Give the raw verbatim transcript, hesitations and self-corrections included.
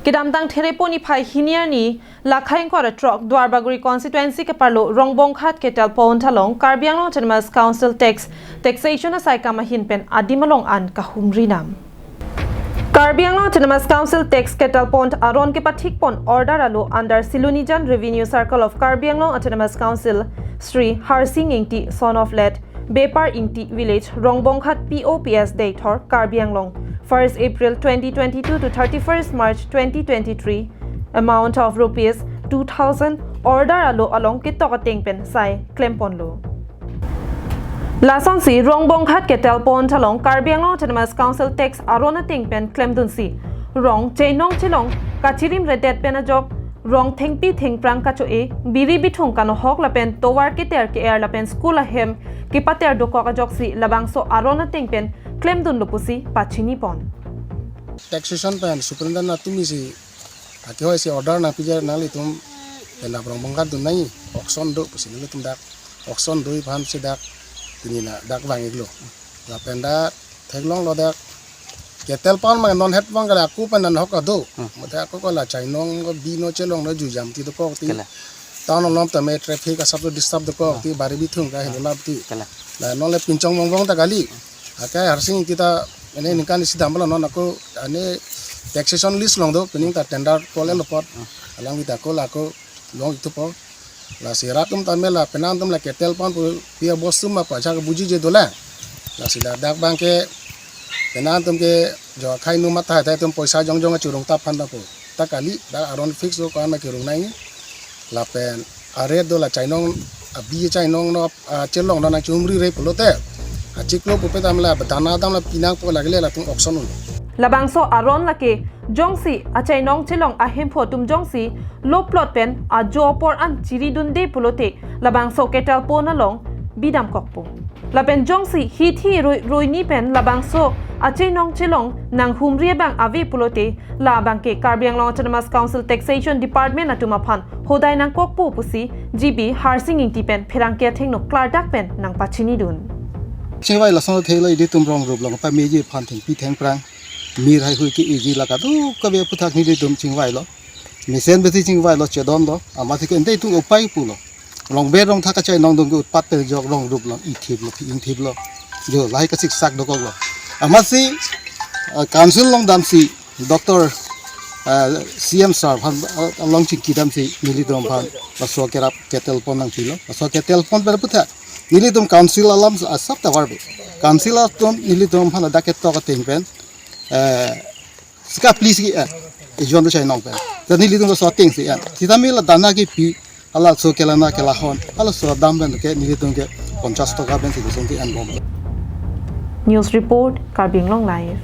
Kedamtang Therepo niphai hini arni, lakhai ingkoi ra throk Duarbagori constituency keparlo Rongbonghat Kettle Pond along Karbi Anglong Autonomous Council tax taxation asaikam ahin pen adim along an kahumri nam. Karbi Anglong Autonomous Council tax Kettle Pond aron kepathik pon order alo under Silonijan Revenue Circle of Karbi Anglong Autonomous Council, Shri Harsing Ingti, son of late Bepar Ingti, village Rongbonghat, P O P S Deithor, Karbi Anglong, first April twenty twenty-two to thirty-first March twenty twenty-three, amount of rupees two thousand, order alo along ketok ateng pen sai klem ponlo. Lasonsi Rongbonghat Kettle Pond along Karbi Anglong Autonomous Council tax aron ateng pen klemdunsi rong chainong chelong kachirim redet pen ajok rong thengpi thengphrang kacho-e, biri bithung kanohok lapen tovar keter ke-er lapen school ahem kepater dokok ajoksi labangso aron ateng pen klemdunlo pusi pachini pon. Taxation pen superintendent atum isi akehoi si order nangpiji nanglitum pen dak Rongbonghat dun nangji, auction do pusi nanglitum dak auction do-i aphan si dak pini na dak vang-iklo. Lapen dak theklonglo dak Kettle Pond ma non het vang kala ako pen nahok ado. Hmm. Mate ako ko la chainong ko bino chelong no jujam ti dokok ti. Kala. Town along tame traffic asap to disturb dokok ti, bari bithung ka helo lap ti. Kala. La non le pinchong vong vong ta kali. Akai Harsing Ingti ta ane ningkan isi dam lo non ako ane taxation list along do, pining ta tender call lo apot. Hmm. Alangli ta ako la ako long-ik thupo. Lasi rat atum tame la penang atum la Kettle Pond pu pi abos atum ma pajak buji je dolang. Lasi la dak abang ke penang atum ke jo akhai nu matha ta atum poisa jongjong achurung tap aphan ta pu. Ta kali dak aron fix do ko-an ma kerung nangji. Lapen aret do la chainong abi chainong no, ah, chelong no nangchumri re pulote. Achiklo pupe dam la badana dam la pinangpo, lake le latum auction un. Labangso aron lake jongsi achainong chelong ahemphu atum jongsi lo plot pen ajo apor an chiridunde pulote labangso Kettle Pond along bidamkokpo. Lapen jongsi hithi roi-, roini pen labangso achainong chelong nanghumri abang ave pulote labang ke Karbi Anglong Autonomous Council Taxation Department atum aphan hodai nangkokpo pusi G B Harsing Ingti pen pherangke athengno klardak pen nangpachinidun. Chingvai lason thelo, ilitum rong rup along pameji aphan thengpi thengphrang mir haihui ke-eji la kadokave aphuthak nelitum chingvailo. Mesen besi chingvailo, chedonlo. Amatsi ke ante itum upai pulo. Rong ber rong thak kachainong dong ke utpat pen jok rong rup along ithiplo, pi ingthiplo. Jo lahai kasiksak dokoklo. Amatsi, ah, council along damsi Doctor, ah, C M sir aphan, ah, along chingki damsi nelitum aphan laso kerap Kettle Pond nangpilo. Laso Kettle Pond pen aphuthak nelitum council alam asap ta varbe. Council atum nelitum aphan ladak ketok ateng pen, eh, sika please ki, eh, ejon do chainong pen. Ta nelitum laso atengsi en. Sitame la dana kepi, halaso kelana kelahon, halaso dam pen ke nelitum ke ponchas toka pensi kesung ti en bom. News report, Karbi Anglong Live.